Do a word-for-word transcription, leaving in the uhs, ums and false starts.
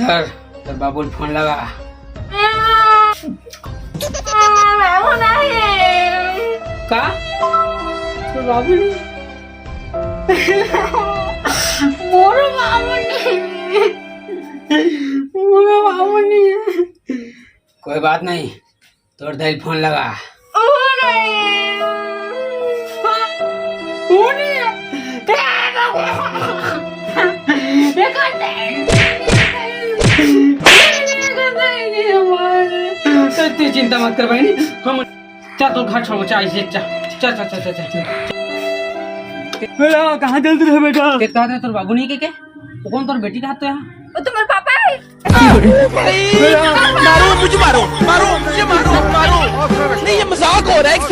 कर, तोर बाबू ल फोन लगा। बाबू नहीं। का? तोर बाबू नहीं? मोर बाबू नहीं। मोर बाबू नहीं। कोई बात नहीं, तोर दाई ल फोन लगा। ओ नहीं। ओ नहीं। तैं चिंता मत कर बहिनी, हम चल तो घर छोड़, चल, चल, चल, चल। बेटा, कहाँ चलत रहे बेटा? के कहत रहे तोर बाबू नहीं के, के? वो कौन तोर बेटी कहत रहे? वो तुम्हारे पापा है। मारो, मुझे मारो, मारो, मुझे मारो, मारो। नहीं, ये मजाक हो रहा है, एक सेकंड।